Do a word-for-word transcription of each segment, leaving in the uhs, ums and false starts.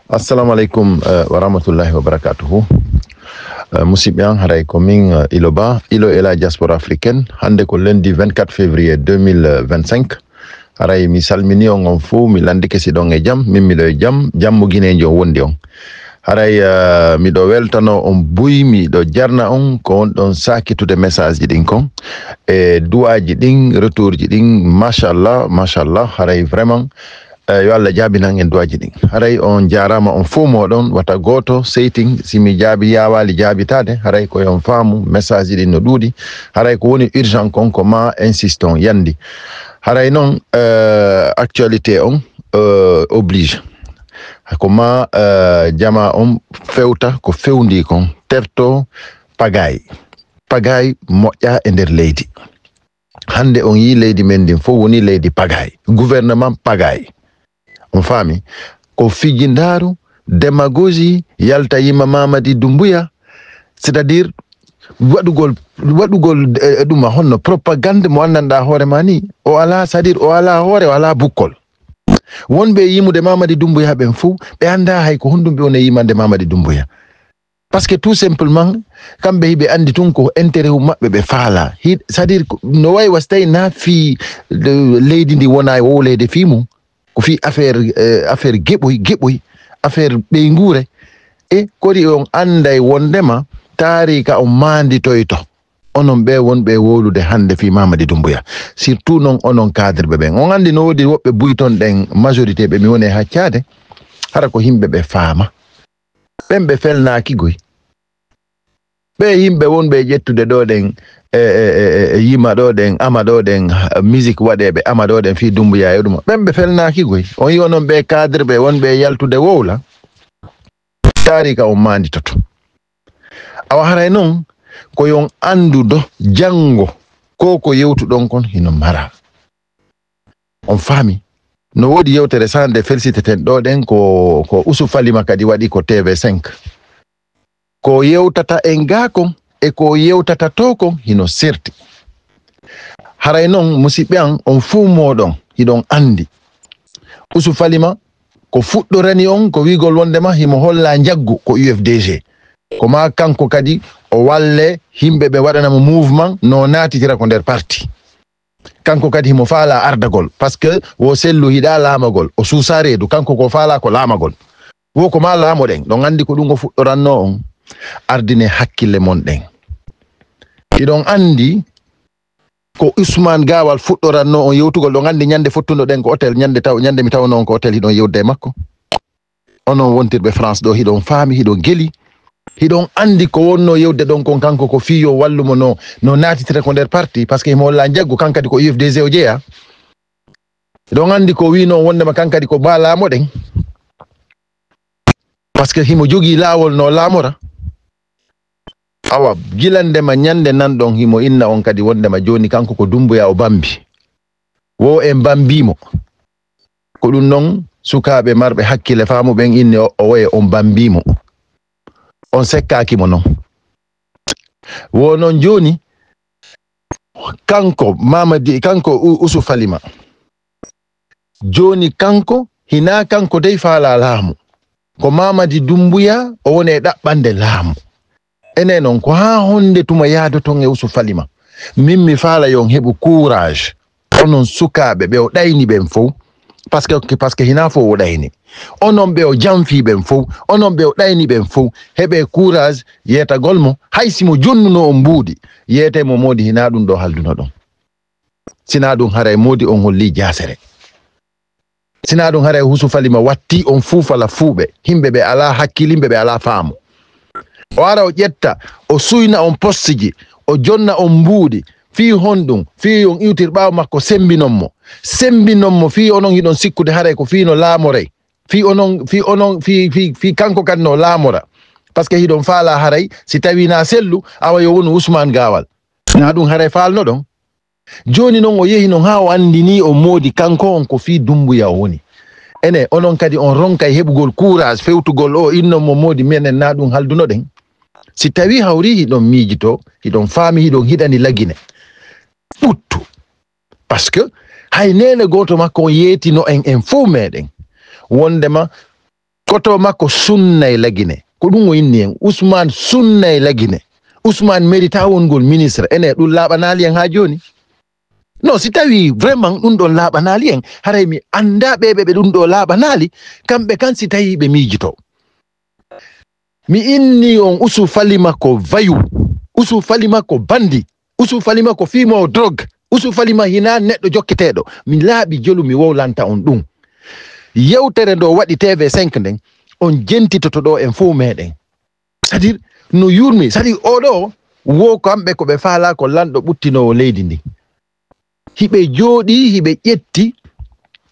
Assalamu aleykum, eh, wa rahmatullahi wa barakatuhu. Eh, musidɓe an, haray ko min, eh, Ilo Ba, Ilo et la diaspora africaine. Hannde ko lundi vingt-quatre février deux mille vingt-cinq. Haray mi salmini on, on fuu, mi landike si ɗon e jam, min miɗo e jam, jam mo Gineejo on wondi on. Haray, eh, miɗo weltano on buy, miɗo jarna on ko on ɗon sakitude message ji ɗin kon. E duwaaji ɗin, retour ji ɗin, machallah, machallah, haray vraiment, eh, yo Allah jaabinan en duwaaji ɗin. Haray on jaaraama on fuu mooɗon, wata gooto seytin, si mi jaabi yaawaali jaabitaade, haray ko yo on faamu, message ji ɗin no ɗuuɗi, haray ko woni urgent kon ko ma insiste on yandi. Haray non, eh, actualité on, eh, oblige. Ko ma, eh, jama on fewta ko fewndi kon, terto pagaay. Pagaay moƴƴa e nder leydi. Hannde on yii leydi men ndin fof woni leydi pagaay. Gouvernement pagaay. On faami? Ko fijindaaru, démagogie, yalta yima Mamadi Doumbouya, c'est-à-dire waɗugol, waɗugol, eh, ɗuma honno propagande mo anndanɗaa hoore ma ni. O alaa, c'est-à-dire o alaa hoore, o alaa bukkol. Wonɓe e yimude Mamadi Doumbouya ɓen fof, ɓe anndaa hay ko honɗum ɓe woni e yimande Mamadi Doumbouya. Parce que tout simplement, kamɓe hiɓe anndi tun ko intérêt maɓɓe ɓe faala. Hi-, c'est-à-dire ko, no wayi wa so tawi na fii, eh, leydi ndi wona e wowleede fii mum. Ko fii affaire, eh, affaire geɓoy, geɓoy, affaire ɓeynguure. E kori on annday wondema taarika on maanditoyto. Onon ɓe wonɓe e wowlude hannde fii Mamadi Doumbouya. Surtout non onon cadre ɓe ɓen. On anndi no woodi woɓɓe buy ton ɗen majorité ɓe mi woni e haccaade. Hara ko yimɓe ɓe faama. Ɓen ɓe felnaaki goy. Ɓe yimɓe wonɓe e ƴettude ɗo ɗen, e, e, e, e, e yima ɗo ɗen, ama ɗo ɗen, musique waɗeɓe, ama ɗo ɗen fii Doumbouya e ɗuma. Ɓen ɓe felnaaki goy. On yi onon ɓe cadre ɓe wonɓe e yaltude wowla. Taarika on maanditoto. Awa haray non, ko yon anndudo janngo, ko ko yewtuɗon kon hino mara. On faami? No woodi yewtere sande felsiteten ɗo ɗen ko, ko Usu Falima kadi waɗi ko T V cinq. Ko yewtata en gaa kon e ko yewtata to kon hino serti. Haray non, musiɓɓe an, on fuu mooɗon, hiɗon anndi. Usu Falima, ko fuɗɗorani on, ko wiigol wondema himo holla njaggu ko U F D G. Ko maa kanko kadi o walle yimɓe ɓe waɗana mo mouvement no naatitira ko nder parti. Kanko kadi himo faala ardagol, parce que wo sellu hiɗa laamagol, o suusa reedu, kanko ko faala ko laamagol. Wo ko ma laamoɗen, ɗon anndi ko ɗum o fuɗɗoranno on. Ardine hakkille mon ɗen. Hiɗon anndi ko Ousmane Gawal fuɗɗoranno on yewtugol, ɗon anndi ñande fottuno ɗen ko hôtel, ñande taw-, ñande mi tawno on ko hôtel hiɗon yewde e makko. Onon wontirɓe France ɗo, hiɗon faami, hiɗon geli. Hiɗon anndi ko wonno yewde ɗon kon kanko ko fii yo wallu mo no, no naatitira ko nder parti, parce que himo holla njaggu, kan kadi ko U F D G o jeeya. Hiɗon anndi ko wiino wondema kan kadi ko ba laamoɗen. Parce que himo jogii laawol no laamora. Awa, gila ndema ñande nan ɗon himo inna on kadi wondema jooni kanko ko Dumbuya o bambi. Wo en bambii mo. Ko ɗum non sukaaɓe marɓe hakkille faamu ɓen inni o, o woye on bambii mo. On sekkaaki mo non. Wo non jooni kanko Mamadi, kanko U-, Usu Falima. Jooni kanko, hinaa kanko dey faalaa laamu. Ko Mamadi Dumbuya o woni e ɗaɓɓande laamu. Enen non, ko haa honde tuma yaadoton e Usu Falima? Min mi faala yon heɓu courage. Onon sukaaɓe ɓe o ɗayni ɓen fow. Parce que, parce que hinaa fow o ɗayni. Onon ɓe o janfii ɓen fow. Onon ɓe o ɗayni ɓen fow. Heɓe courage yeetagol mo. Hay si mo jonnuno on mbuuɗi. Yeete mo moodi hinaa ɗum ɗo halduno ɗon. Sinaa ɗum haray moodi on holli jaasere. Sinaa ɗum haray Usu Falima watti on fuu fala fuuɓe. Himɓe ɓe alaa hakkil, himɓe ɓe alaa faamu. O ara o ƴetta, o suyna on postiji, o jonna on mbuuɗi. Fii honɗum? Fii on iwtir ɓaawo makko sembinon mo. Sembinon mo fii onon hiɗon sikkude haray ko fii no laamorey. Fii onon, fii onon, fii, fii, fii kanko kadi no laamora. Parce que hiɗon faalaa haray, si tawii na sellu, awa yo wonu Usmaan Gaawal. Na ɗum haray faalnoɗon? Jooni non o yehi non haa o anndinii on moodi kanko on ko fii Dumbuya o woni. Ene, onon kadi on ronkay heɓugol courage fewtugol o innon mo moodi menen na ɗum haldunoɗen. Si tawii hawri hiɗon miijito, hiɗon faami, hiɗon hiɗani lagine. Ɓuttu. Parce que hay neene gooto makko on yeetino en, en fow meɗen. Wondema Foto makko Sunnay Lagine. Ko ɗum o inni en. Ousmane Sunnay Lagine. Ousmane mérita wongol ministre. Ene ɗum laaɓanaali en haa jooni. Non, si tawi vraiment ɗum ɗon laaɓanaali en, haray mi annda ɓe ɓe ɓe ɗum ɗo laaɓanaali, kamɓe kan si tawi ɓe miijito. Mi inni on Usu Falima ko vayu, Usu Falima ko bandi, Usu Falima ko fimo drogue, Usu Falima hina neɗɗo jokketeeɗo. Mi laaɓi jolu mi wowlanta on ɗum. Yewtere ndo waɗi T V cinq nden, on jentitoto ɗo en fof meɗen. C'est-à-dire, no yurmi, c'est-à-dire, oɗo wo kamɓe ko ɓe faala ko lanɗo ɓuttinoowo leydi ndi. Hiɓe jooɗi, hiɓe ƴetti,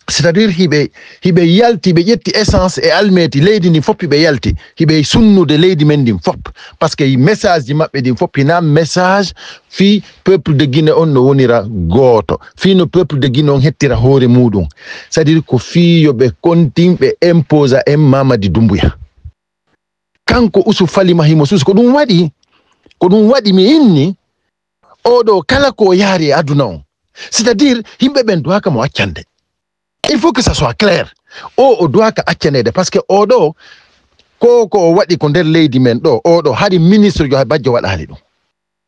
c'est-à-dire, hiɓe, hiɓe yalti, ɓe ƴetti essence e almeti leydi ndi fof, hiɓe yalti, hiɓe sunnude leydi men ndin fof. Parce que message ji maɓɓe ɗin fof hina message fii peuple de Guinée on no wonira gooto, fii no peuple de Guinée on hettira hoore muɗum. C'est-à-dire, ko fii yo ɓe kontin, ɓe imposa en Mamadi Doumbouya. Kanko Usu Falima himo suusi. Ko ɗum waɗi, ko ɗum waɗi mi inni, oɗo kala ko yaari e aduna on. C'est-à-dire, yimɓe ɓen duwaka mo accande. Il faut que ça soit clair. O, o duwaka accanede, parce que oɗo, ko, ko o waɗi ko nder leydi men ɗo, oɗo, hari ministre jo bajjo waɗaali ɗum.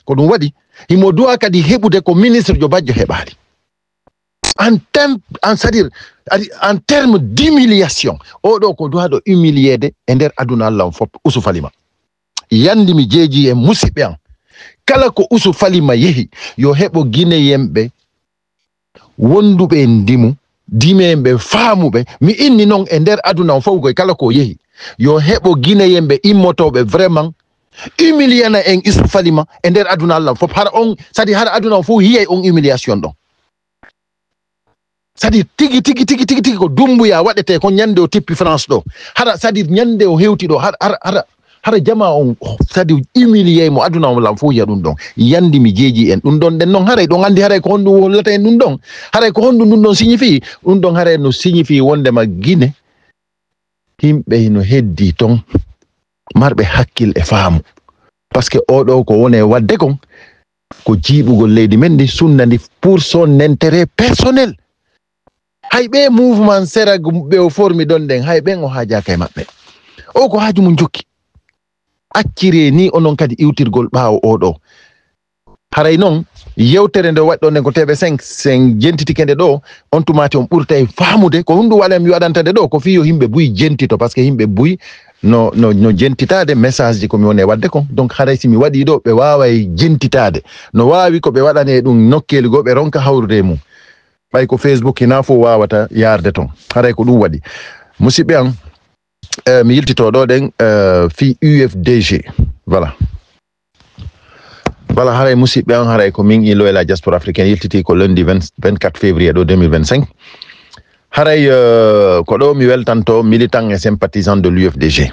Ko ɗum waɗi, himo duwa kadi heɓude ko ministre jo bajjo heɓaali. En terme, en, c'est-à-dire, ari, en terme d'humiliation, oɗo ko duwaɗo humiliede e nder aduna Allah on fof, Usu Falima. Yandi mi jeeji e musidɓe an. Kala ko Usu Falima yehi, yo heɓo Guinéen ɓe wonduɓe e ndimu, dimeeɓe faamuɓe. Mi inni non e nder aduna on fof koye kala ko yehi. Yo heɓo Guinéen ɓe immotooɓe vraiment humiliana en Usu Falima e nder aduna Allah fof. Hara on, c'est-à-dire hara aduna on fof hiyay on humiliation ɗon. C'est-à-dire tigi, tigi, tigi, tigi, tigi ko Dumbuya waɗete kon ñande o tippi France ɗo. Hara, c'est-à-dire ñande o hewti ɗo, hara, hara, hara, hara jama on, c'est-à-dire humilié mo aduna on lan fof yiya ɗum ɗon. Yandi mi jeeji en ɗum ɗon ɗen non haray ɗon andi haray ko honɗum hollata en ɗum ɗon. Haray ko honɗum ɗum ɗon signifie? Ɗum ɗon haray no signifie wondema Guinée, yimɓe hino heddi ton, marɓe hakkil e faamu. Parce que oɗo ko wone wadde kon, ko jiiɓugol leydi men ndi, sunna ndi pour son intérêt personnel. Hay ɓe mouvement sera ɓe o formi ɗon ɗen, hay ɓen o haajaaka e maɓɓe. O ko haaju mum jokki. Accire ni onon kadi iwtirgol ɓaawo oɗo. Haray non, yewtere nde waɗɗon nden ko T V cinq, sen jentitike nde ɗo, on tumati on ɓurtay faamude ko honɗum waɗa mi waɗanta nde ɗo, ko fii yo yimɓe buy jentito, parce que yimɓe buy no, no, no jentitaade message ji ko mi woni e waɗde kon. Donc haray si mi waɗi ɗo, ɓe waaway jentitaade. No waawi ko ɓe waɗane ɗum nokkeeli goo, ɓe ronka hawrude e mum. Ɓay ko Facebook hinaa fof waawata yaarde ton. Haray ko ɗum waɗi. Musidɓe an, eh, mi yiltito ɗo ɗen, eh, fii U F D G. Voilà. Voilà, haray musidɓe an, haray ko min Ilo e la diaspora africaine yiltiti ko lundi vingt, vingt-quatre février ɗo deux mille vingt-cinq. Haray, eh, ko ɗo mi weltanto militant e sympathisant de l'U F D G.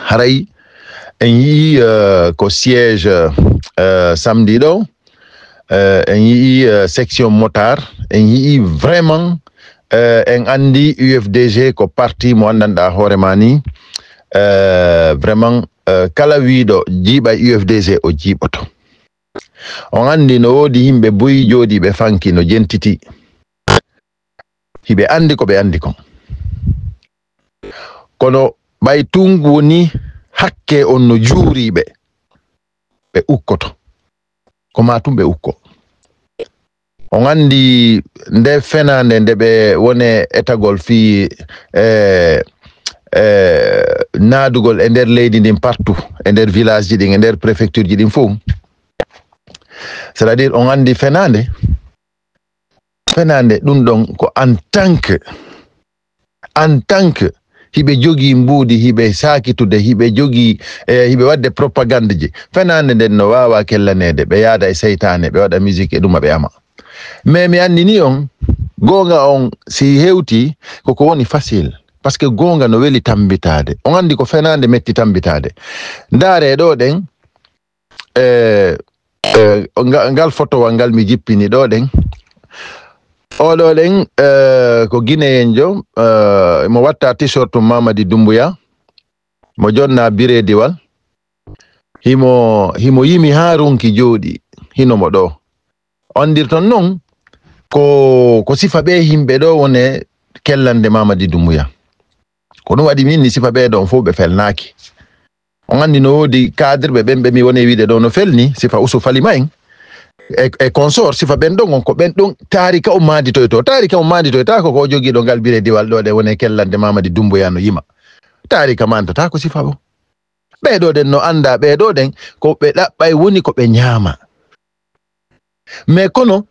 Haray en yii, eh, ko siège, eh, samedi ɗo, eh, en yii, eh, section motard, en yii vraiment, eh, en andi U F D G ko parti mo anndanɗa hoore ma ni, eh, vraiment, eh, kala wiiɗo jiiɓa U F D G o jiiɓoto. On andi no woodi yimɓe buy jooɗiiɓe fanki no jentiti. Hiɓe andi ko ɓe andi kon. Kono ɓay tungu woni hakke on no juuriiɓe, ɓe ukkoto. Ko ma tum ɓe ukko. On andi nde fenaande nde ɓe wone etagol fii, eh, eh, naadugol e nder leydi ndin partout, e nder village ji ɗin, e nder préfecture ji ɗin fof. C'est-à-dire on andi fenaande, fenaande ɗum ɗon ko en tant que, en tant que hiɓe jogii mbuuɗi, hiɓe saakitude, hiɓe jogii, eh, hiɓe waɗde propagande ji. Fenaande nden no waawa kellaneede, ɓe yaada e seytaane, ɓe waɗa musique e ɗuma ɓe ama. Mais mi andini on, goonga on si hewti, koko woni facile. Parce que goonga no weli tambitaade. On andi ko fenaande metti tambitaade. Ndaare ɗo ɗen, eh, eh, nga-, ngal fotowal ngal mi jippini ɗo ɗen. Oɗo ɗen, eh, ko Guinéen jo, eh, mo watta t-shirt Mamadi Doumbouya, mo jonna birediwal. Himo, himo yimi haa ronki jooɗi, hino mo ɗo. Andirton non, ko, ko sifa ɓe yimɓe ɗo wone kellande Mamadi Doumbouya. Ko ɗum waɗi min ni sifa ɓee ɗon fof ɓe felnaaki. On anndi no woodi cadre ɓe ɓen ɓe mi woni wiide ɗo no felni, sifa Usu Falima en e, e consort, sifa ɓen ɗon on ko ɓen ɗon taarika on maanditoyto. Taarika on maanditoytaako ko o jogiiɗo ngal bire diwal ɗo ɗe woni kellande Mamadi Dumbuya no yima. Taarika maandata ko sifa o. Ɓee ɗo ɗen no annda, ɓee ɗo ɗen ko ɓe ɗaɓɓay woni ko ɓe ñaama. Mais kono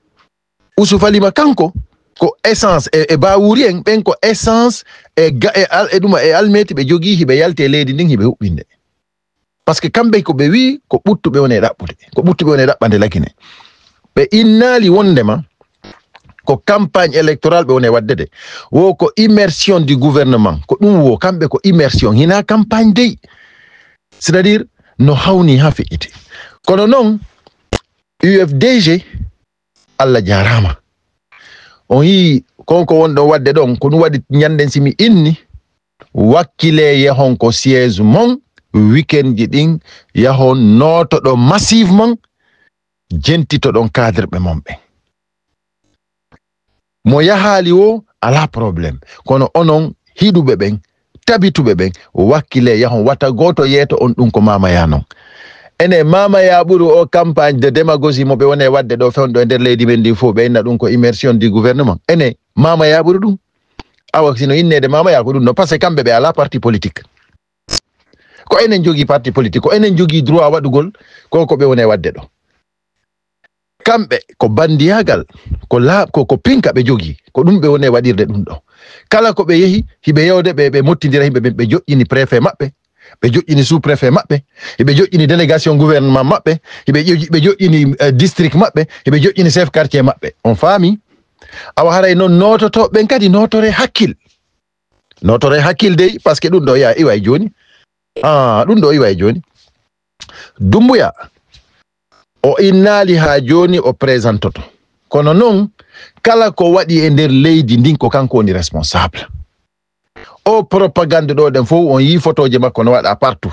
Usu Falima kanko ko essence e, e bawuri en ɓen ko essence e, ga- e, al, e ɗuma e almeti ɓe jogii hiɓe yalti e leydi ndin hiɓe huɓɓinde. Parce que kamɓe ko ɓe wii ko ɓuttuɓe woni e ɗaɓɓude, ko ɓuttuɓe woni e ɗaɓɓande lakine. Ɓe innaali wondema ko campagne électorale ɓe woni e waɗde de. Wo ko immersion du gouvernement, ko ɗum wo kamɓe ko immersion, hina campagne dey. C'est-à-dire no hawni ha feƴƴiti. Kono noon U F D G, Allah jaaraama. On yii kon ko wonɗon waɗde ɗon, ko ɗum waɗi ñannden si mi inni, wakkilee yehon ko siège mon, weekend ji ɗin, yahon nootoɗon massivement, jentitoɗon cadre ɓe mon ɓen. Mo yahaali wo, alaa problème. Kono onon hiɗuɓe ɓen, tabituɓe ɓen, wakkilee yahon, wata gooto yeeto on ɗum ko Mama Yaa non. Ene Mama Yaa ɓuru o campagne de démagogie mo ɓe woni e waɗde ɗo fewndo e nder leydi men ndi fof, ɓe inna ɗum ko immersion du gouvernement. Ene Mama Yaa ɓuru ɗum. Awa sino inneede Mama Yaa ko ɗum no, parce que kamɓe ɓe alaa parti politique. Ko enen jogii parti politique, ko enen jogii droit waɗugol ko ko ɓe woni e waɗde ɗo. Kamɓe ko bandiyaagal, ko laaɓ, ko, ko pinka ɓe jogii, ko ɗum ɓe woni e waɗirde ɗum ɗo. Kala ko ɓe yehi, hiɓe yewde ɓe, ɓe mottindira yimɓe ɓen, ɓe joƴƴini préfet maɓɓe, ɓe joƴƴini sous-préfet maɓɓe, hiɓe joƴƴini délégation gouvernement maɓɓe, hiɓe joƴƴi-, ɓe joƴƴini, eh, district maɓɓe, hiɓe joƴƴini chef quartier maɓɓe. On faami? Awa haray noon noototooɓe ɓen kadi nootore hakkil. Nootore hakkil dey, parce que ɗum ɗo ya iwa e jooni. Ah, ɗum ɗo iwa e jooni. Dumbuya, o innaali haa jooni o présentoto. Kono noon, kala ko waɗi e nder leydi ndin ko kanko woni responsable. O propagande ɗo ɗen fof, on yii fotooje makko no waɗa partout.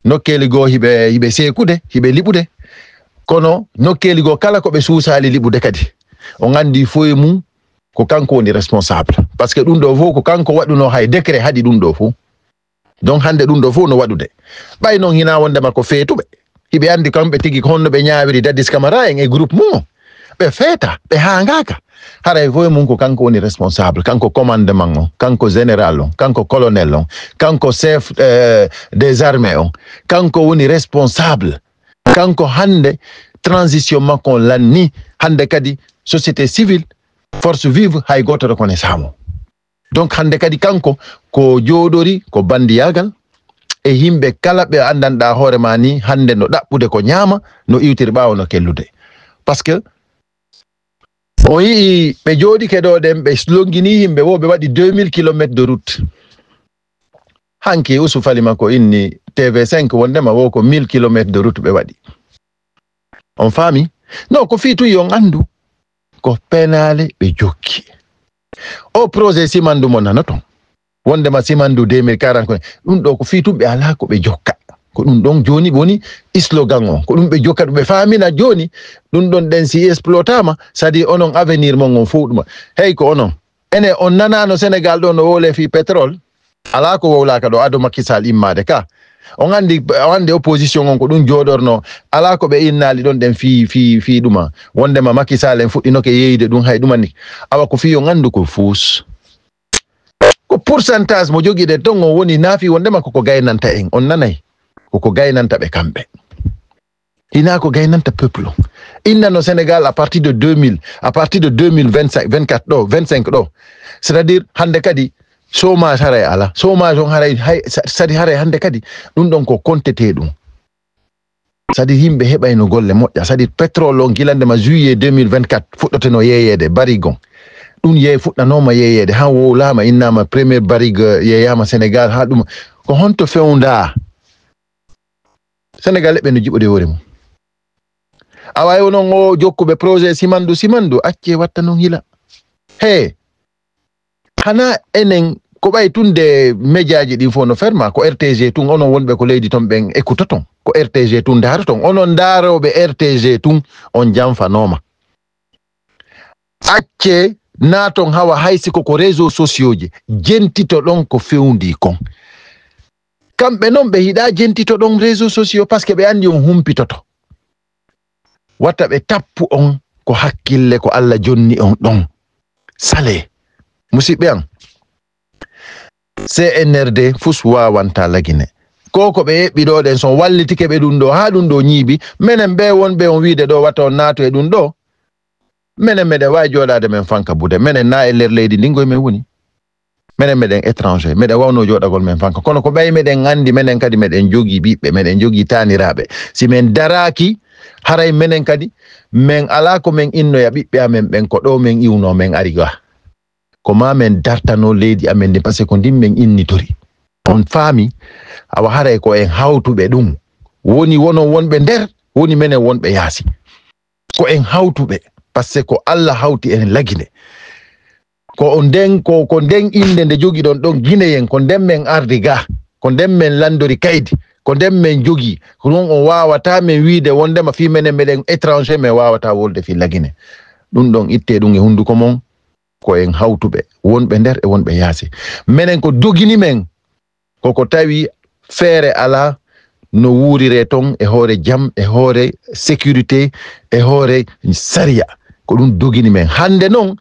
Nokkeeli goo hiɓe, hiɓe seekude, hiɓe liɓude. Kono nokkeeli goo kala ko ɓe suusaali liɓude kadi, on anndi fof e mum ko kanko woni responsable. Parce que ɗum ɗo fof ko kanko waɗuno hay décret haɗi ɗum ɗo fof. Donc hannde ɗum ɗo fof no waɗude. Ɓay noon hinaa wondema ko feetuɓe. Hiɓe anndi kamɓe tigi ko honno ɓe ñaawiri Dadis Camara en e groupe mum o. Ɓe feeta, ɓe haangaaka. Haray fof e mum ko kanko woni responsable, kanko commandement on, kanko général on, kanko colonel on, kanko chef, eh, des armées on, kanko woni responsable. Kanko hannde transition makko on lanni, hannde kadi société civile, force vive, hay gooto reconnaissant mo. Donc hannde kadi kanko ko jooɗori ko bandiyaagal e yimɓe kala ɓe anndanɗaa hoore ma ni hannde no ɗaɓɓude ko ñaama, no iwtiri ɓaawo no kellude. Parce que on yii ɓe jooɗike ɗo ɗen, ɓe longini yimɓe wo ɓe waɗi deux mille kilomètres de route. Hanki Usu Falima ko inni T V cinq wondema wo ko mille kilomètres de route ɓe waɗi. On faami? Non, ko fii tun yo on anndu ko penaale ɓe jokki. O projet Simandu mo nanoton, wondema Simandu deux mille quarante, ko ɗum ɗo ko fii tun ɓe alaa ko ɓe jokka. Ko ɗum ɗon jooni woni slogan on. Ko ɗum ɓe jokka, ɗum ɓe faamina jooni. Ɗum ɗon ɗen si exploitama, c'est-à-dire onon avenir mon on fof ɗuma. Hey, ko onon. Ene on nanaano Sénégal ɗo no wowle fii pétrole? Alaa ko wowlaaka ɗo ado Macky Sall immaade ka. On anndi, on anndi opposition on ko ɗum jooɗorno. Alaa ko ɓe innaali ɗon ɗen fii, fii, fii ɗuma. Wondema Macky Sall en fuɗɗinoke yeeyude ɗum hay ɗuma ni. Awa ko fii on anndu ko fuus. Ko pourcentage mo jogiɗen ton on woni naafi wondema koko gaynanta en. On nanay? Koko gaynanta ɓe kamɓe. Hina ko gaynanta peuple on. Innano Sénégal à partir de deux mille, à partir de deux mille vingt-cinq, vingt-quatre ɗo, vingt-cinq ɗo. C'est-à-dire hannde kadi chômage haray ala. Chômage on haray, hay, sa-, sadi haray hannde kadi ɗum ɗon ko comptete ɗum. Sadi yimɓe heɓayno golle moƴƴa. Sadi pétrole on gila ndema juillet deux mille vingt-quatre fuɗɗoteno yeeyeede barigon. Ɗum yeey fuɗɗanooma yeeyeede. Han wowlaama innama première barrique, eh, yeeyaama Sénégal ha ɗum. Ko honto fewnda? Sénégalais ɓe no jiɓode hoore mum. Awa e onon o jokkuɓe projet Simandu, Simandu, acce watta non hila. He, hana enen ko ɓay tun de médiaji ɗin fof no ferma, ko R T G tun, onon wonɓe ko leydi ton ɓen écouta ton. Ko R T G tun ndaaro ton. Onon ndaaroɓe R T G tun, on janfanooma. Acce Naaton hawa hay si ko ko réseaux sociaux ji, jentito ɗon ko fewndii kon. Kamɓe non ɓe hiɗa jentito ɗon réseaux sociaux, parce que ɓe anndi on humpitoto. Wata ɓe tappu on ko hakkille ko Alla jonni on ɗon. Sale. Musiɓɓe an, C N R D fus wawanta lagine. Ko ko ɓe eɓɓi ɗo ɗen, son wallitike ɓe ɗum ɗo, haa ɗum ɗo ñiibi, menen ɓe wonɓe on wiide ɗo wata on naatu e ɗum ɗo. Menen meɗen waawi jooɗaade men fanka bude, menen na e nder leydi ndin goy men woni. Menen meɗen étranger, meɗen wawno jooɗagol men fanka. Kono ko ɓay meɗen anndi, menen kadi meɗen jogii ɓiɓɓe, meɗen jogii taaniraaɓe. Si men daraaki, haray menen kadi men alaa ko men innoya ɓiɓɓe amen ɓen, ko ɗo men iwno men ari ga. Ko ma men dartano leydi amen ndin, parce que ko ndin men innitori. On faami, awa haray ko en hawtuɓe ɗum. Woni wonon wonɓe nder, woni menen wonɓe yaasi. Ko en hawtuɓe, parce que ko Alla hawti en lagine. Ko on nden, ko, ko nden innde nde jogiɗon ɗon Gineyen, ko nden men ardi ga, ko nden men landori kaydi, ko nden men jogii. Ko ɗum on waawata men wiide wondema fii menen meɗen étranger, men waawata wolde fii lagine. Ɗum ɗon itte ɗum e hunduko mon, ko en hawtuɓe, wonɓe nder e wonɓe yaasi. Menen ko dogini men, koko tawi feere alaa no wuurire ton e hoore jam, e hoore sécurité, e hoore sariya. Ko ɗum dogini men. Hannde non,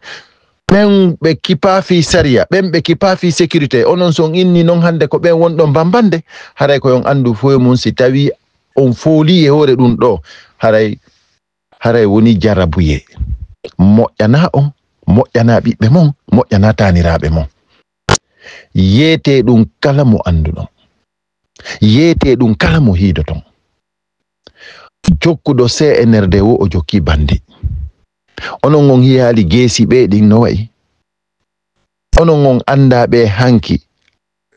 ɓen ɓe kipa fii sariya, ɓen ɓe kipa fii sécurité, onon son inni non hannde ko ɓen wonɗon bambande, haray ko on anndu foye mum si tawi on fooli e hoore ɗum ɗo, haray, haray woni jarabuye. Moƴƴana on, moƴƴana ɓiɓɓe mon, moƴƴana taaniraaɓe mon. Yeetee ɗum kala mo annduɗon. Yeetee ɗum kala mo hiidoton. Jokkuɗo C N R D wo o jokki bandi. Onon on hiyaali geesi ɓe ɗin no wa'i? Onon on anndaa ɓe hanki.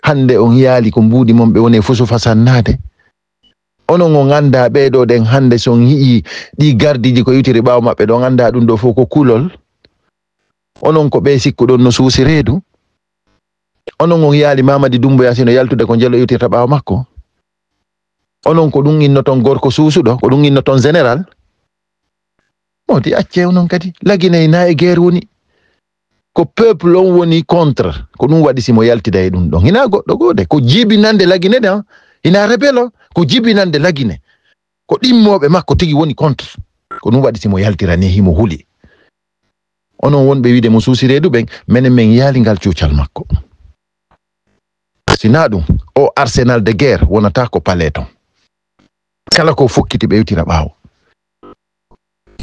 Hannde on hiyaali ko mbuuɗi mon ɓe woni e fusufa sannaade. Onon on anndaa ɓee ɗo ɗen hannde si on hi'i ɗi gardiiji ko iwtiri ɓaawo maɓɓe ɗon anndaa ɗum ɗo fof ko kulol. Onon ko ɓe sikkuɗon no suusi reedu. Onon on yaali Mamadi Dumbuya sino yaltude ko njelo iwtirta ɓaawo makko. Onon ko ɗum innoton gorko suusuɗo, ko ɗum innoton général. Modi accee onon kadi. Laginay na e guerre woni. Ko peuple on woni contre. Ko ɗum waɗi si mo yaltida e ɗum ɗon. Hina goɗɗo goo de. Ko jibinande lagine de, ah. Hina rebelle on. Ko jibinande lagine. Ko ɗimmooɓe makko tigi woni contre. Ko ɗum waɗi si mo yaltira ni himo huli. Onon wonɓe wiide mo suusi reedu ɓen, menen men yaali ngal cuucal makko. Si na ɗum, o arsenal de guerre wonata ko palais ton. Kala ko fokkiti ɓe iwtira ɓaawo.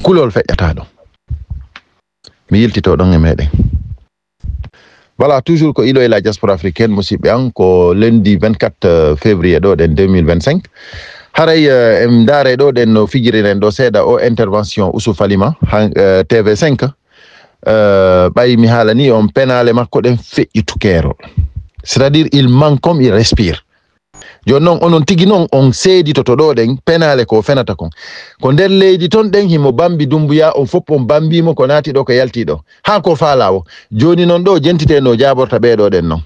Kulol feƴƴata ɗon. Mi yiltito ɗon e meɗen. Voilà, toujours ko Ilo et la diaspora africaine, musiɓɓe an, ko lundi vingt-quatre février ɗo ɗen deux mille vingt-cinq. Haray, eh, en ndaare ɗo ɗen no fijiriren ɗo seeɗa o intervention Ousou Falima, han, eh, T V cinq. Eh, ɓay mi haalani on penaale makko ɗen feƴƴitu keerol. C'est-à-dire, il manque comme il respire. Jooni non, onon tigi non, on seeditoto ɗo ɗen penaale ko fenata kon. Ko nder leydi ton ɗen himo bambi Dumbuya, on fof on bambi mo ko naati ɗo, ko yalti ɗo. Haa ko faalaa o. Jooni non ɗo jentite no jaaborta ɓee ɗo ɗen non.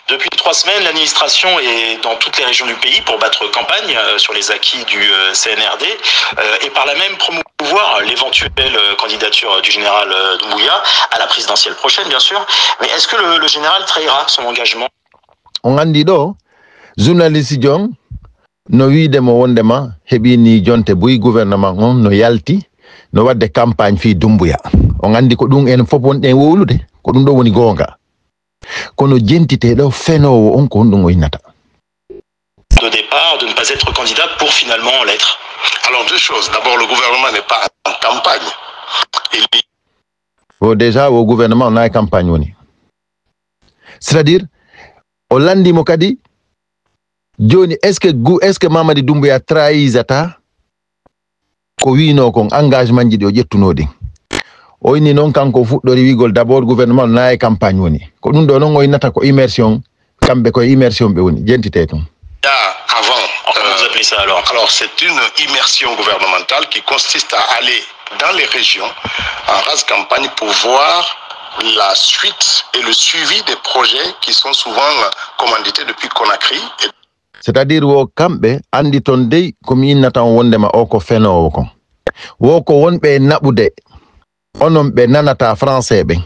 Depuis trois semaines, l'administration est dans toutes les régions du pays pour battre campagne, euh, sur les acquis du, euh, C N R D, euh, et par là même promouvoir l'éventuelle, euh, candidature du général, euh, Doumbouya à la présidentielle prochaine, bien sûr. Mais est-ce que le, le général trahira son engagement ? On anndi ɗo, journaliste jon no wiide mo wondema heɓini jonte buy gouvernement on no yalti, no wadde campagne fii Dumbuya. On anndi ko ɗum en fof wonɗen wowlude, ko ɗum ɗo woni goonga. Kono jentite ɗo fenoowo on ko honɗum o innata? De départ, de ne pas être candidat pour finalement l'être. Alors, deux choses. D'abord, le gouvernement n'est pas en campagne. Il Bon, déjà, o gouvernement, on a campagne, woni. C'est-à-dire, o lanndi mo kadi, jooni, est-ce que gu-, est-ce que Mamadi Doumbouya trahisata ko wiinoo kon, engagement ji ɗi o ƴettunoo ɗin? O inni noon, kanko o fuɗɗori wiigol, d'abord, gouvernement, on a campagne, woni. Ko ɗum ɗo noon o innata ko immersion, kamɓe koye immersion ɓe woni, jentite tun. Là, avant, Comment vous euh, appelez ça alors ? Alors, c'est une immersion gouvernementale qui consiste à aller dans les régions en rase campagne pour voir la suite et le suivi des projets qui sont souvent, euh, commandités depuis Conakry. Et C'est-à-dire, wo kamɓe anndi toon dey ko mi innata on wondema o ko fenoowo kon. Wo ko wonɓe e naɓude Onon ɓe nanata français ɓen,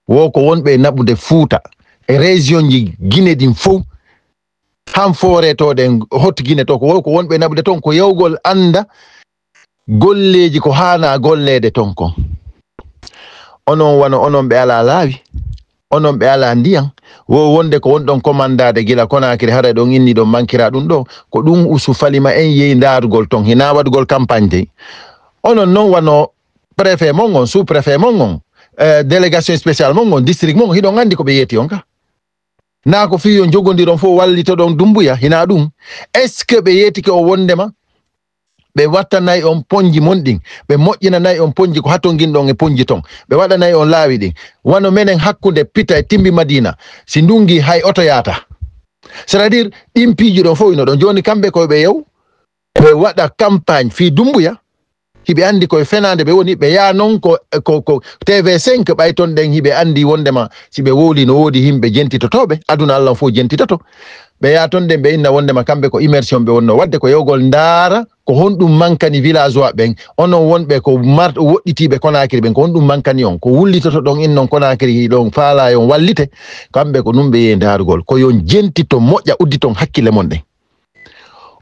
wo ko wonɓe e naɓude Fuuta e région ji Guinée ɗin fow, han foore to ɗen, hot Guinée to, ko wo ko wonɓe e naɓude ton, ko yawgol annda golleeji ko haana golleede ton kon. Onon wano onon ɓe alaa laawi, onon ɓe alaa ndiyan, wo wonde ko wonɗon commandade gila Conakry, haray ɗon inni ɗon mankira ɗum ɗo, ko ɗum Usu Falima en yehi ndaarugol ton, hinaa waɗugol campagne dey. Onon non wano préfet mon on, sous-préfet mon on, eh, délégation spéciale mon on, district mon on, hiɗon anndi ko ɓe yeeti on ka. Naa ko fii yo jogondiron fof wallitoɗon Dumbuya, hinaa ɗum. Est-ce que ɓe yeetike o wondema ɓe wattanay on ponji mon ɗin, ɓe moƴƴinanay on ponji ko hatonginɗon e ponji ton, ɓe waɗanay on laawi ɗin? Wano menen hakkunde Pita e Timbi Madina, si ndungi hay oto yaata. C'est-à-dire, ɗin piiji ɗon fof ino ɗon. Jooni kamɓe koye ɓe yew, ɓe waɗa campagne fii Dumbuya, hiɓe anndi koye fenaande ɓe woni, ɓe yaa noon ko, ko, ko T V cinq, ɓay toon ɗen hiɓe anndi wondema si ɓe wowlii no woodi yimɓe jentitotooɓe, aduna Allah fof jentitoto. Ɓe yaa toon ɗen ɓe inna wondema kamɓe ko immersion ɓe wonno waɗde, ko yewgol ndaara ko honɗum mankani villageois ɓen, onon wonɓe ko mar-, woɗɗitiiɓe Conakry ɓen, ko honɗum mankani on, ko wullitoto ɗon innon Conakry ɗon faalaa yon wallite, kamɓe ko ɗum ɓe yehi ndaarugol, ko yon jentito moƴƴa udditon hakkille mon ɗen.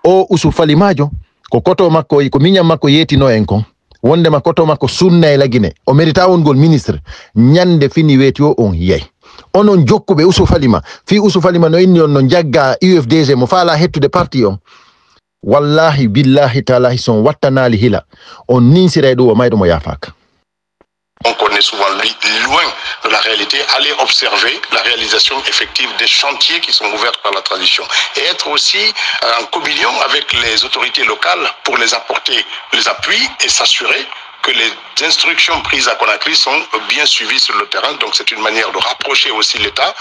O Usu Falimaajo, ko koto makko, ko miñan makko yeetino en kon. Wondema koto makko sunna e lagine. O mérita wongol ministre. Ñande fini weeti o on yiyay. Onon jokkuɓe Usu Falima, fii Usu Falima no inni on no njagga U F D G mo faala hettude parti on. Wallahi, billahi, taalahi, si on wattanaali hila, on ninsiray ɗum o mayɗo mo yaafaaka. Donc on est souvent li-, loin de la réalité. Aller observer la réalisation effective des chantiers qui sont ouverts par la transition et être aussi, euh, en communion avec les autorités locales pour les apporter les appuis et s'assurer que les instructions prises à Conakry sont bien suivies sur le terrain. Donc c'est une manière de rapprocher aussi l'État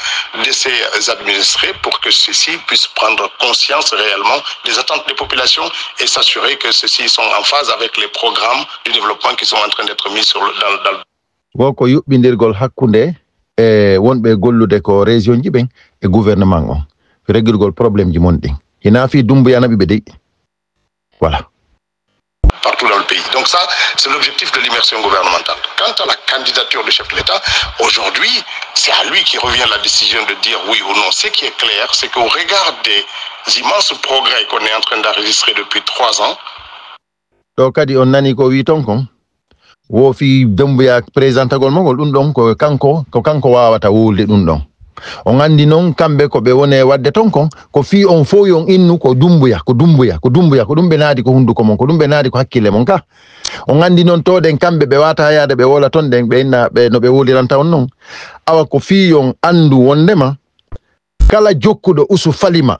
de ses administrés pour que ceux-ci puissent prendre conscience réellement des attentes des populations et s'assurer que ceux-ci sont en phase avec les programmes de développement qui sont en train d'être mis sur le, dans, dans le Wo ko yuɓɓindirgol hakkunde e wonɓe gollude ko région ji ɓen e gouvernement on. Reggirgol problème ji mon ɗin. Hinaa fii Dumbuya naɓi ɓe dey. Voilà. Partout dans le pays. Donc ça, c'est l'objectif de l'immersion gouvernementale. Quant à la candidature du chef de l'État, aujourd'hui, c'est à lui qui revient la décision de dire oui ou non. Ce qui est clair, c'est qu'au regard des immenses progrès qu'on est en train d'enregistrer depuis trois ans, Ɗo kadi on nani ko wi ton kon. Wo fii Dumbuya présentagol mo ngol ɗum ɗon ko kanko, ko kanko waawata wowlude ɗum ɗon. On anndi noon kamɓe ko ɓe woni e waɗde ton kon, ko fii on fof yon innu ko Dumbuya, ko Dumbuya, ko Dumbuya, ko ɗum ɓe naadi ko hunnduko mon, ko ɗum ɓe naadi ko hakkille mon ka. On anndi noon to ɗen kamɓe ɓe waata yaade ɓe wowla ton ɗen, ɓe inna ɓe no ɓe wowliranta on noon. Awa ko fii yon anndu wondema kala jokkuɗo Usu Falima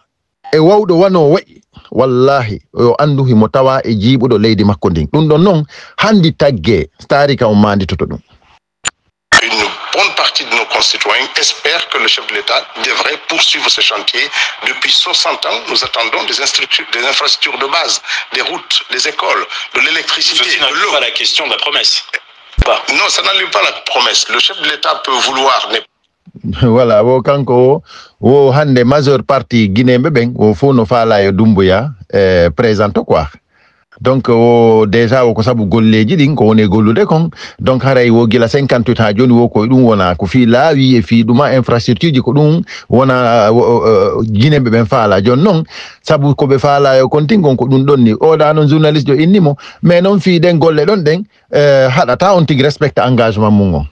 e wawɗo wano wayi, wallahi, yo anndu himo tawa e jiiɓuɗo leydi makko ndin. Ɗum ɗon noon, hanndi taggee, taarika on maanditoto ɗum. Une bonne partie de nos concitoyens espèrent que le chef de l'État devrait poursuivre ce chantier. Depuis soixante ans, nous attendons des, instructu- des infrastructures de base, des routes, des écoles, de l'électricité, Ceci de n'inclut l'eau. Pas la question de la promesse. Pas. Non, ça n'annule pas la promesse. Le chef de l'État peut vouloir ne Voilà, wo kanko wo, wo hannde majeure partie guinéen ɓe ɓen, wo fof no faala yo Dumbuya, eh, présente quoi. Donc, o déjà wo ko sabu golleeji ɗin ko woni e gollude kon. Donc, haray wo gila cinquante-huit haa jooni wo ko ɗum wona ko fii laawi e fii ɗuma infrastructure ji ko ɗum wona, o, o, o, guinéen ɓe ɓen faala. Jooni noon, sabu ko ɓe faala yo kontin kon ko ɗum ɗon ni. Oɗa noon journaliste jo inni mo, mais noon fii ɗen golle ɗon ɗen, eh, haɗata on tigi respecte engagement mum on.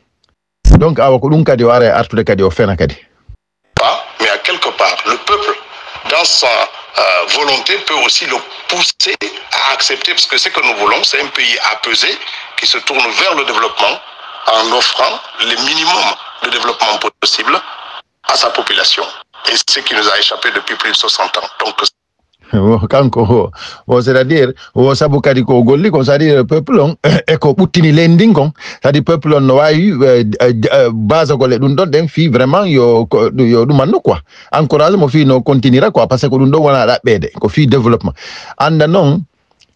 Donc, awa ko ɗum kadi o ara e artude kadi o fena kadi. Pas, mais à quelque part, le peuple, dans sa euh, volonté, peut aussi le pousser à accepter, parce que ce que nous voulons, c'est un pays apaisé qui se tourne vers le développement en offrant le minimum de développement possible à sa population. Et c'est ce qui nous a échappé depuis plus de soixante ans. Donc, Wo kanko o, o c'est-à-dire, o sabu kadi ko golli kon, c'est-à-dire peuple on e ko ɓuttini leydi ndin kon, c'est-à-dire peuple on no waawi, eh, eh, eh, basagol e ɗum ɗon ɗen fii vraiment yo ko, yo ɗumanno quoi, encourage mo fii no continira quoi, parce que ko ɗum ɗon wona ɗaɓɓeede, ko fii développement. Annda noon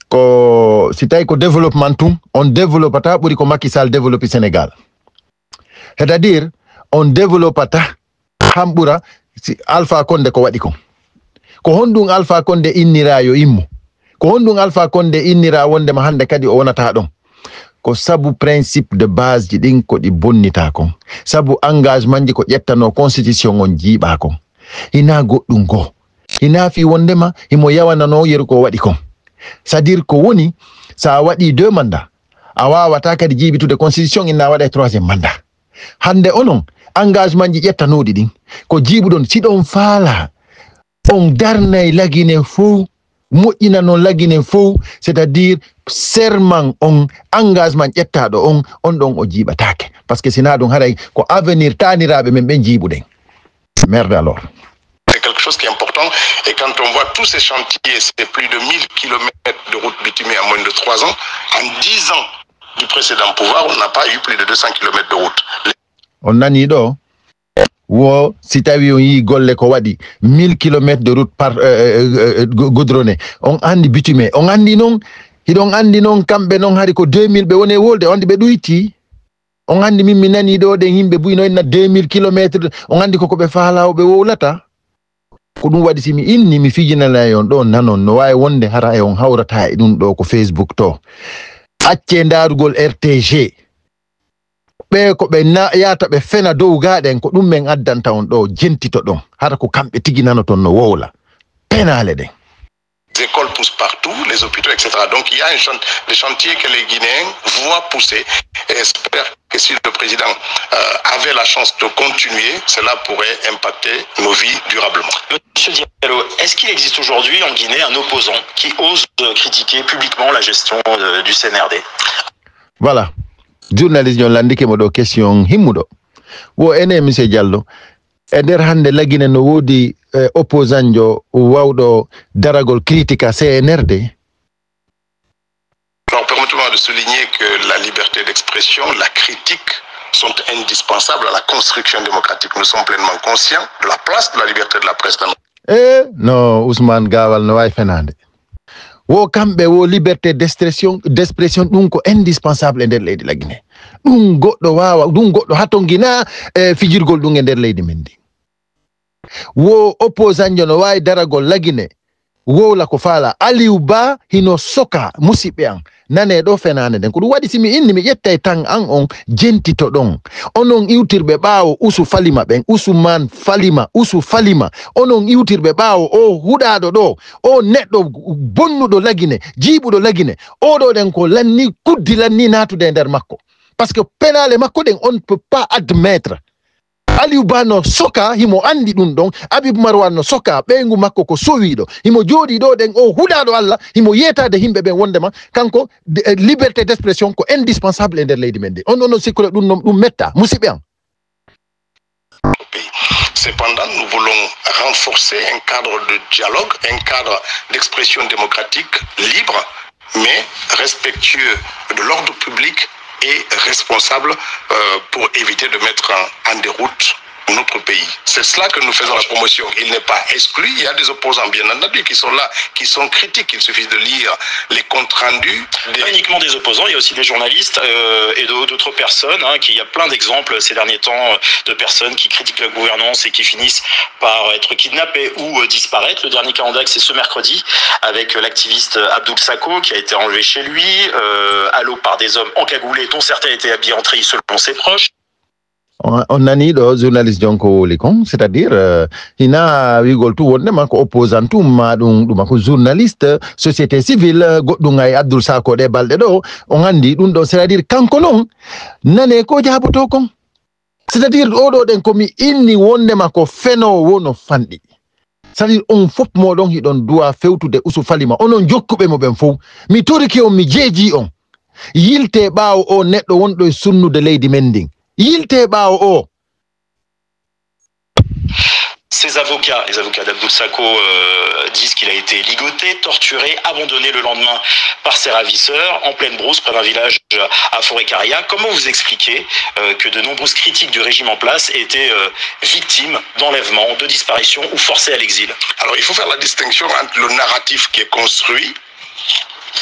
ko si tawi ko développement tun on développata ɓuri ko Macky Sall développi Sénégal. C'est-à-dire on développata han ɓura si Alpha Condé ko waɗi kon. Ko honɗum Alpha Condé innira yo immo? Ko honɗum Alpha Condé innira wondema hannde kadi o wonata ɗon? ko sabu principe de base ji ɗin ko ɗi bonnitaa kon. Sabu engagement ji ko ƴettanoo constitution on jiiɓaa kon. Hinaa goɗɗum goo. Hinaa fii wonndema himo yawananoo yeru ko waɗi kon. C'est-à-dire ko woni, so a waɗii deux mandats, a waawataa kadi jiiɓitude constitution inna a waɗa e troisième mandat. Hannde onon, engagement ji ƴettanooɗi ɗin, ko jiiɓuɗon, si ɗon faalaa, on darnay Lagine fow, moƴƴinanon Lagine fow, c'est-à-dire serment on, engagement ƴettaaɗo on, on ɗon o jiiɓataake. Parce que sinaa ɗum haray ko avenir taaniraaɓe men ɓen jiiɓuɗen. Merde alors. C'est quelque chose qui est important. Et quand on voit tous ces chantiers, c'est plus de mille kilomètres de route bitumée en moins de trois ans. En dix ans du précédent pouvoir, on n'a pas eu plus de deux cents kilomètres de route. On nanii ɗoo, wo si tawi on yii golle ko waɗi mille kilomètres de route par euh, euh, euh, go- goudronné, on anndi bitumé, on anndi noon, hiɗon anndi noon kamɓe noon hari ko deux mille ɓe woni e wolde, on anndi ɓe ɗuyti. On anndi min mi nanii ɗoo ɗen yimɓe buy no inna deux mille kilomètres, on anndi koko ɓe faalaa o ɓe wowlata. Ko ɗum waɗi si mi inni mi fijinanay on ɗoo nanon, no waawi wonde hara e on hawrataa e ɗum ɗoo ko Facebook to. Accee ndaarugol R T G. Ɓee ko ɓe na- yaata ɓe fena dow gaaɗen, ko ɗum men addanta on ɗoo, jentito ɗon. Hara ko kamɓe tigi nanoton no wowla. Penaale ɗen. Les écoles poussent partout, les hôpitaux, et cetera. Donc il y a un chan- des chantiers que les Guinéens voient pousser et espèrent que si le président euh, avait la chance de continuer, cela pourrait impacter nos vies durablement. Monsieur Diallo, est-ce qu'il existe aujourd'hui en Guinée un opposant qui ose euh, critiquer publiquement la gestion euh, du C N R D ? Voilà. Journaliste on lanndike mo ɗoo question himmuɗo. Wo ene, Monsieur Diallo, e nder hannde Lagine no woodi eh, opposant jo wawɗo daragol critique a C N R D? Alors, permettez-moi de souligner que la liberté d'expression, la critique sont indispensables à la construction démocratique. Nous sommes pleinement conscients de la place de la liberté de la presse dans notre E no Ousmane Gawal no waawi fenaande. Wo kamɓe wo liberté d'expression, d'expression ɗum ko indispensable e nder leydi Lagine. Ɗum goɗɗo waawa, ɗum goɗɗo hatongina e fijirgol ɗum e nder leydi men ndi. Wo opposant jo no waawi daragol Lagine, wowla ko faala. Aliou Ba hino soka, musiɓɓe an. Nane ɗo fenaande nden. Ko ɗum waɗi si mi inni mi ƴettay tan an on jentito ɗon. Onon iwtirɓe ɓaawo Usu Falima ɓen, Usu Man Falima, Usu Falima. Onon iwtirɓe ɓaawo o huɗaaɗo ɗo, o neɗɗo bonnuɗo Lagine, jiiɓuɗo Lagine. Oɗo ɗen ko lanni, kuddi lanni naatude e nder makko. Parce que penaale makko ɗen, on ne peut pas admettre. Aliou Ba no soka, himo anndi ɗum ɗon. Habib Marwan no soka, ɓeyngu makko ko sowiiɗo. Himo jooɗii ɗo ɗen, o huɗaaɗo Allah, himo yeetaade yimɓe ɓen wondema kanko de- eh, liberté d'expression ko indispensable e nder leydi men ndi. On ɗon no sikkude ɗum non ɗum metta, musiɓɓe am. Cependant, nous voulons renforcer un cadre de dialogue, un cadre d'expression démocratique libre, mais respectueux de l'ordre public et responsable euh, pour éviter de mettre en, en déroute notre pays. C'est cela que nous faisons la promotion. Il n'est pas exclu. Il y a des opposants, bien entendu, qui sont là, qui sont critiques. Il suffit de lire les comptes rendus. Pas uniquement des opposants, il y a aussi des journalistes euh, et d'au- d'autres personnes. Hein, qu'il y a plein d'exemples ces derniers temps euh, de personnes qui critiquent la gouvernance et qui finissent par être kidnappées ou euh, disparaître. Le dernier cas en date, c'est ce mercredi avec euh, l'activiste euh, Abdoul Sako qui a été enlevé chez lui euh, à l'aube par des hommes encagoulés dont certains étaient habillés en treillis selon ses proches. On on nanii ɗo journaliste jon ko wowli kon, c'est-à-dire euh, hina wiigol tu wondema ko opposant tu ma ɗum ɗuma ko journaliste, société civile, euh, goɗɗum ay Abdoul Sako ɗe balɗe ɗo, on anndi ɗum ɗo, c'est-à-dire kanko non nane ko jaaboto kon. C'est-à-dire oɗo ɗen ko mi inni wondema ko fenoowo no fanɗi. C'est-à-dire on fof moɗon hiɗon duwa fewtude Usu Falima, onon jokkuɓe mo ɓen fof. Mi toriki on, mi jeeji on. Yilte ɓaawo o neɗɗo wonɗo e sunnude leydi men ndin. Yilte ɓaawo o. Ses avocats, les avocats d'Abdoul Sako, euh, disent qu'il a été ligoté, torturé, abandonné le lendemain par ses ravisseurs en pleine brousse près d'un village à Forêt-Caria. Comment vous expliquez euh, que de nombreuses critiques du régime en place étaient euh, victimes d'enlèvements, de disparitions ou forcées à l'exil ? Alors, il faut faire la distinction entre le narratif qui est construit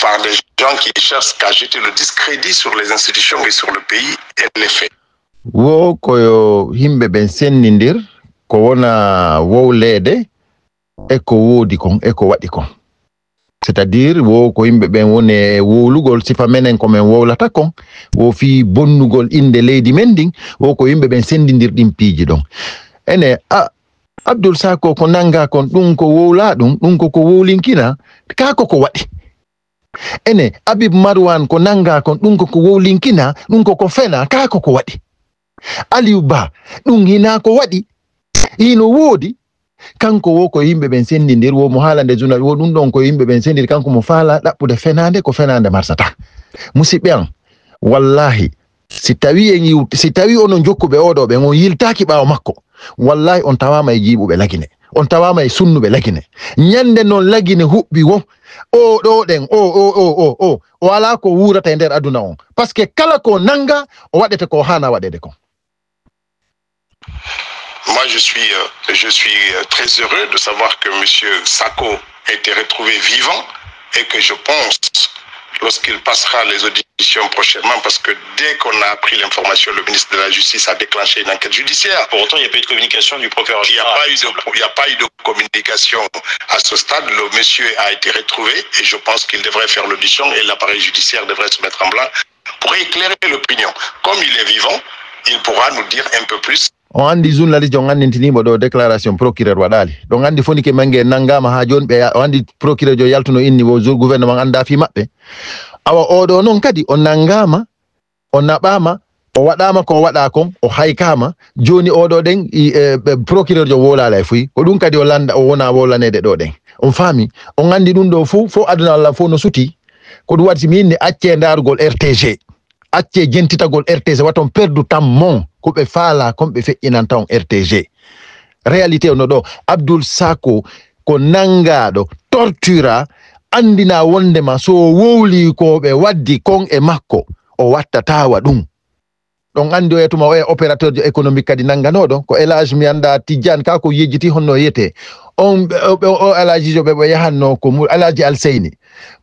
par des gens qui cherchent à jeter le discrédit sur les institutions et sur le pays et les faits. Wo ko yo yimɓe ɓen sennindir ko wona wowleede e ko woodi kon e ko waɗi kon. C'est-à-dire, wo ko yimɓe ɓen woni e wowlugol, sifa menen ko men wowlata kon, wo fii bonnugol innde leydi men ndin, wo ko yimɓe ɓen senndindir ɗin piiji ɗon. Ene, a, Abdul Sako ko nanngaa kon, ɗum ko wowlaa ɗum, ɗum ko ko wowlinkina, kaa ko ko waɗi. Ene, Habib Marwan ko nanngaa kon, ɗum ko ko wowlinkina, ɗum ko ko fena, kaa ko ko waɗi. Aliou Ba, ɗum hinaa ko waɗi, hino woodi. Kanko wo ko yimɓe ɓen senndindir, wo mo haalande journal, wo ɗum ɗon ko yimɓe ɓen senndindir, kanko mo faala ɗaɓɓude fenaande, ko fenaande marsata. Musidɓe an, wallahi, si tawi en yiw-, si tawi onon jokkuɓe oɗo ɓen, on yiltaaki ɓaawo makko, wallahi on tawaama e jiiɓuɓe Lagine, on tawaama e sunnuɓe Lagine. Ñande non Lagine huɓɓi wo, o ɗo ɗen, o, o, o, o, o, o alaa ko wuurata e nder aduna on. Parce que kala ko nannga, o waɗete ko haana waɗede kon. Moi, je suis, euh, je suis euh, très heureux de savoir que Monsieur Sako a été retrouvé vivant et que je pense, lorsqu'il passera les auditions prochainement, parce que dès qu'on a appris l'information, le ministre de la Justice a déclenché une enquête judiciaire. Pour autant, il n'y a pas eu de communication du procureur Il n'y a général. pas eu de, il n'y a pas eu de communication à ce stade. Le monsieur a été retrouvé et je pense qu'il devrait faire l'audition et l'appareil judiciaire devrait se mettre en branle pour éclairer l'opinion. Comme il est vivant, il pourra nous dire un peu plus. On anndi journaliste on anndintiniimo ɗo déclaration procureur waɗaali. Ɗon anndi Fonike Menge nanngaama haa jooni ɓe ya-, on anndi procureur jo yaltuno inni wo jour gouvernement anndaa fii maɓɓe. Awa oɗo non kadi o nanngaama, o naɓaama, o waɗaama ko o waɗaa kon, o haykaama. Jooni oɗo ɗen i, e, ɓe procureur jo wowlaala e fuy. Ko ɗum kadi o lannda, o wona wowlaneede ɗo ɗen. On faami? On anndi ɗum ɗo fof, fof aduna Allah fof no suti. Ko ɗum waɗi si mi inni accee ndaarugol R T G. Accee jentitagol R T G, waton perdu tan mon ko ɓe faalaa kon ɓe feƴƴinanta on R T G. Réalité o no ɗo, Abdul Sako ko nanngaaɗo, tortura, anndinaa wonndema so o wowlii ko ɓe waddi kon e makko, o wattataa wa ɗum. Ɗon anndi o e tuma o e opérateur jo économique kadi nannganooɗo, ko El Hadj mi anndaa Tijjaan kaa ko yejjiti honno o yiyetee. On, o, o, o El Hadj jo ɓe, ɓe yahannoo ko mu-, El Hadj Alseyni,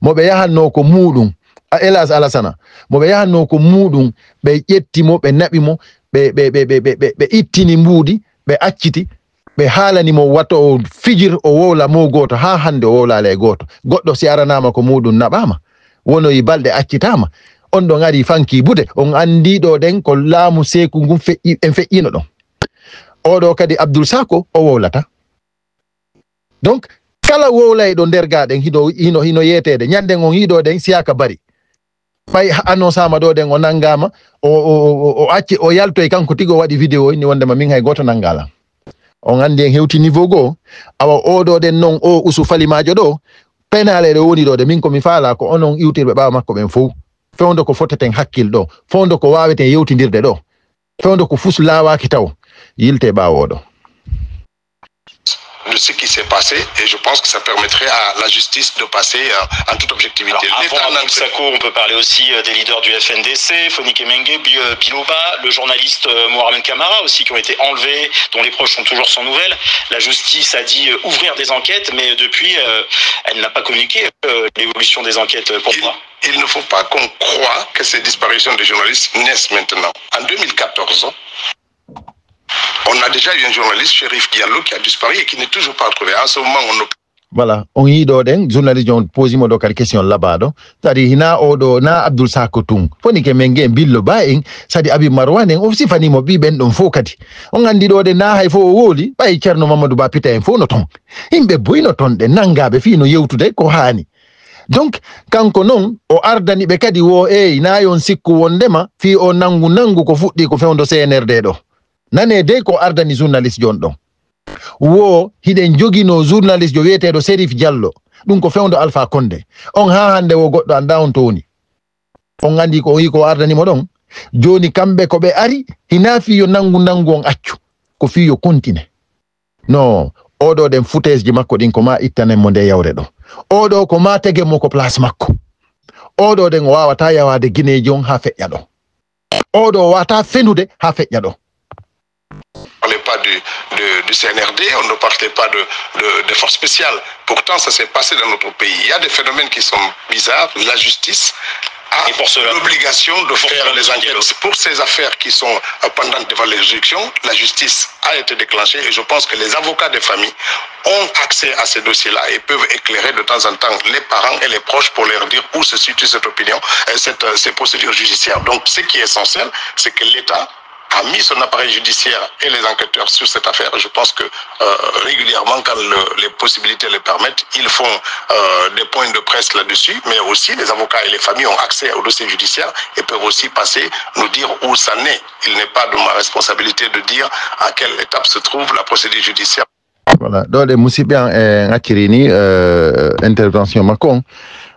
mo ɓe yahannoo ko muuɗum, a, El Hadj Alasana, mo ɓe yahannoo ko muuɗum, ɓe ƴetti mo, ɓe naɓi mo, ɓe, ɓe, ɓe, ɓe, ɓe, ɓe, ɓe ittini mbuuɗi, ɓe acciti, ɓe haalani mo wato o fijir, o wowla mo gooto, haa hannde o wowlaali e gooto. Goɗɗo si aranaama ko muuɗum naɓaama, wonoyi balɗe accitaama, on ɗon ari fanki bude, on anndi ɗo ɗen ko laamu seeku ngun feƴƴi, en feƴƴino ɗon. Oɗo kadi Abdul Sako o wowlata. Donc, kala wowlayɗo nder gaa ɗen hino, hino, hino yeeteede. Ñannden on yiɗo ɗen Siyaka Bari. Ɓay annoncama ɗo ɗen o nanngaama, o, o, o, o, o acci, o yaltoy kanko tigi o waɗi vidéo inni wondema min hay gooto nanngalan. On anndi en hewti niveau goo, awa oɗo ɗen non o Usu Falimaajo ɗo, penaale ɗo woni ɗo ɗe min ko mi faala ko onon iwtirɓe ɓaawo makko ɓen fow. Fewndo ko foteten hakkil ɗo, fewndo ko waaweten yewtindirde ɗo, fewndo ko fus laawaaki taw, yilte ɓaawo oɗo. De ce qui s'est passé et je pense que ça permettrait à la justice de passer euh, en toute objectivité. Alors, avant Abdou Sako, on peut parler aussi euh, des leaders du F N D C, Fonike Menge, Bi- euh, Biloba, le journaliste euh, Mohamed Kamara aussi, qui ont été enlevés, dont les proches sont toujours sans nouvelles. La justice a dit euh, ouvrir des enquêtes, mais depuis, euh, elle n'a pas communiqué euh, l'évolution des enquêtes. Pourquoi ? Il ne faut pas qu'on croie que ces disparitions de journalistes naissent maintenant. En deux mille quatorze, on a déjà eu un journaliste, Chérif Diallo, qui a disparu et qui n'est toujours pas retrouvé. En ce moment, on ne Voilà, on yiɗo ɗen journaliste on posimo ɗo kadi question labaɗo. Sadi hina oɗo na Abdul Sako tun. Fonike Menge, Biloba en, sadi Abi Marwan en, o sifanimo ɓi ɓen ɗon fof kadi. On anndi ɗo ɗen na hay fof o wowli, ɓay Ceerno Mamadou Ba Pita en fof no ton. Yimɓe boy no ton ɗe nanngaɓe fii no yewtude ko haani. Donc, kanko non o ardani ɓe kadi wo eyi na yon sikku wondema fii o nanngu nanngu ko fuɗɗi ko fewndo C N R D ɗo. Nane dey ko ardani journaliste jon ɗon. Wo hiɗen joginoo journaliste jo wiyeteeɗo Serif Diallo, ɗum ko fewndo Alpha Condé. On haa hannde wo goɗɗo anndaa on to woni. On anndii ko o yii ko o ardanimo ɗon. Jooni kamɓe ko ɓe ari, hinaa fii yo nanngu nanngu on accu, ko fii yo kontine. No, oɗo ɗen futeesji makko ɗin ko maa ittanen mo nde yawre ɗo. Oɗo ko maa tegen mo ko place makko. Oɗo ɗen o waawataa yawaade Gineeji on haa feƴƴa ɗo. Oɗo o waawataa fenude haa feƴƴa ɗo. On ne parlait pas du, de- du C N R D, on ne parlait pas de, de, de force spéciale. Pourtant, ça s'est passé dans notre pays. Il y a des phénomènes qui sont bizarres. La justice, a l'obligation de faire les enquêtes pour ces affaires qui sont euh, pendantes devant les juridictions. La justice a été déclenchée et je pense que les avocats des familles ont accès à ces dossiers-là et peuvent éclairer de temps en temps les parents et les proches pour leur dire où se situe cette opinion, euh, cette, euh, ces procédures judiciaires. Donc, ce qui est essentiel, c'est que l'État a mis son appareil judiciaire et les enquêteurs sur cette affaire. Je pense que euh, régulièrement, quand le, les possibilités le permettent, ils font euh, des points de presse là-dessus, mais aussi les avocats et les familles ont accès au dossier judiciaire et peuvent aussi passer nous dire où ça en est. Il n'est pas de ma responsabilité de dire à quelle étape se trouve la procédure judiciaire. Voilà, ɗo ɗe musidɓe an en acciri ni euh, intervention makko on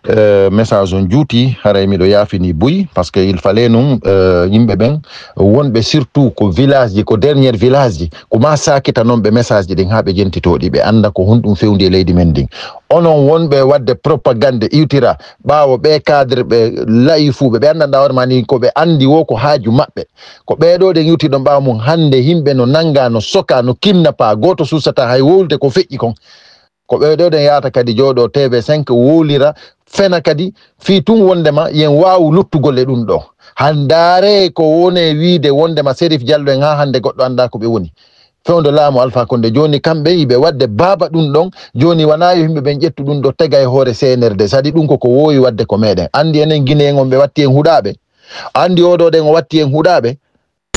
euh, message on juuti haray miɗo yaafini buy parce que il fallait nun euh, yimɓe ɓen wonɓe surtout ko village ji ko dernier village ji ko ma sakita noon ɓe message ji ɗin ha ɓe jentitoɗi ɓe anda ko honɗum fewndi e leydi men ndin onon wonɓe wadde propagande iwtira ɓaawo ɓe cadre ɓe layifuɓe ɓe andanda hoore ma ni ko ɓe andi wo ko haaju maɓɓe ko ɓeeɗo ɗen iwti ɗon ɓaawo mum hande himɓe no nanga no soka no kimnapa goto susata hay wowlude ko feƴƴi kon ko ɓeeɗo ɗen yahata kadi jooɗo tv cinq wowlira fena kadi fii tun wondema yen waawu luttugol e ɗum ɗo handaare ko wone wiide wondema sérif diallo en ha hande goɗɗo anda ko ɓe woni fewndo laamu alpha konde joni kamɓe yiɓe wadde baaba ɗum ɗon joni wona yo yimɓe ɓen ƴettu ɗum ɗo tega e hoore cnrd sadi ɗum koko wowi wadde ko meɗen andi enen guinéen on ɓe watti en huɗaɓe andi oɗo ɗen o watti en huɗaɓe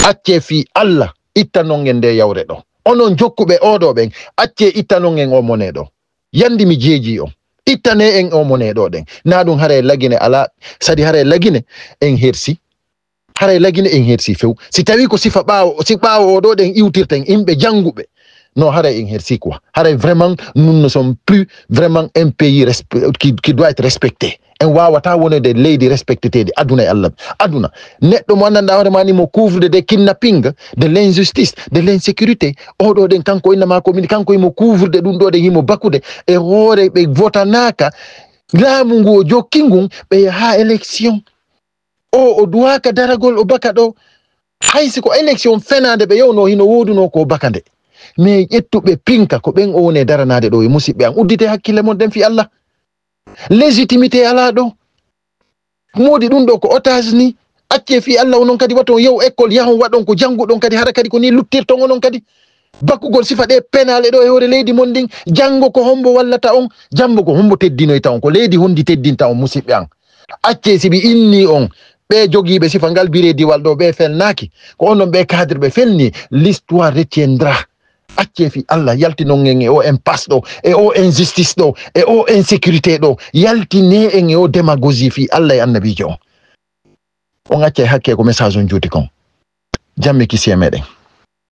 acce fii allah ittanon en nde yawre ɗo onon jokkuɓe oɗo ɓen acce ittanon en o mone ɗo yandi mi jeeji on ittane en o mone ɗo ɗen na ɗum haray lagine ala sadi haray lagine en hersi haray lagine en hersi few si tawi ko sifa ɓaawo si ɓaawo oɗo ɗen iwtirten imɓe jannguɓe non haray en hersi quoi haray vraiment nous ne sommes plus vraiment un pays respe- qui, qui doit être respecté en wawata wonede leydi respecteteɗi aduna e allah aduna neɗɗo mo anndanɗa hoore ma ni mo couvre de kidnapping de l'injustice de l'insécurité oɗo ɗen kanko innama ko min kanko himo couvre de ɗum ɗo ɗen himo bakude e hoore ɓe votanaka laamu ngu o jokki ngun ɓe yaha élection o o duwaka daragol o baka ɗo hay si ko élection fenade ɓe yewno hino woduno ko baka nde mais ƴettuɓe pinka ko ɓen o woni e daranade ɗo e musiɓɓe an uddite hakkille mon ɗen fi allah légitimité ala ɗo modi ɗum ɗo ko otage ni acce fi allah onon kadi waton yew école yahon waɗon ko jannguɗon kadi hara kadi ko ni luttirton onon kadi bakugol sifa ɗe penale ɗo e hoore leydi mon ndin janngo ko hombo wallata on jambo ko hombo teddinoyta on ko leydi hondi teddinta on musiɓɓe an acce siɓi inni on ɓe jogiiɓe sifa ngal birediwal ɗo ɓe felnaaki ko onon ɓe cadre ɓe felni l'histoire retiendra acce fi allah yaltinon en e o impasse ɗo e o injustice ɗo e o insécurité ɗo yaltine en e o démagogie fi allah e annabijo on on acce hakke ko message on juuti kon jamme kisi e meɗen